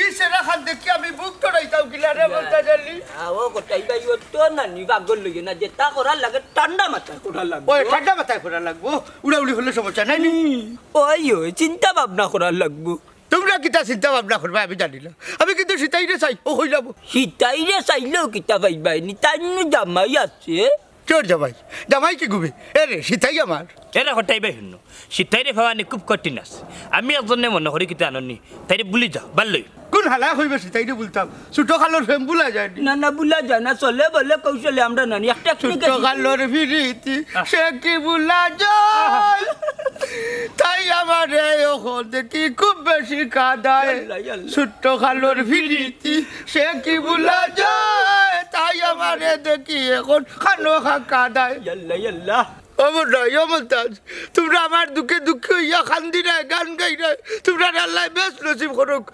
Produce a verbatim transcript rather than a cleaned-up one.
ই চেহারাখান দেখি আমি বুক টড়াইতাম কিলা রে মন্তাজ আলী? আ, ও কটাই ভাই, ও তো নানি পাগল লইও না, যেটা করার লাগে ঠান্ডা মাথায় করা লাগবো। ওই ঠান্ডা মাথায় করা লাগবো, উড়াউড়ি করলে সমস্যা নাই নি? ওই, ওই, চিন্তা ভাবনা করা লাগবো। তুমরা কিতা চিন্তা ভাবনা করবায় আমি জানি না, আমি কিন্তু সিতাইরে চাই, ও কইলাম। সিতাইরে চাইলেও কিতা পাইবায় নি, তাইর নু জামাই আছে। তোর জামাই? জামাই কি গুবে? এ রে, সিতাই আমার। এ রে, কটাই ভাই হুনো, সিতাইরে পাওয়া নি খুব কঠিন আছে। আমি একজনে মনো করি কিতা জানো নি, তাইরে ভুলি যাও, ভাল্লই। কোন হালায় কইবে সিতাইরে ভুলতাম? ছোট কালর প্রেম ভুলা যায় নি? না, না, ভুলা যায় না, চলে বলে কৌশলে আমরা নানি একটা ছোট কালর পিরিতি, সে কি ভুলা যায়? তাই আমারে অখন দেখি খুব বেশি কাদায়। ইয়াল্লা, ইয়াল্লা। ছোট কালর পিরিতি, সে কি ভুলা যায়? তাই আমারে দেখি অখন খানো খা কাদায়। ইয়াল্লা, ইয়াল্লা। ও মন্তাজ, তুমরা আমার দুঃখে দুঃখী অইয়া কান্দিরায়, গান গাইরায়, তুমরারে আল্লায় বেহেস্ত নসিব করউক।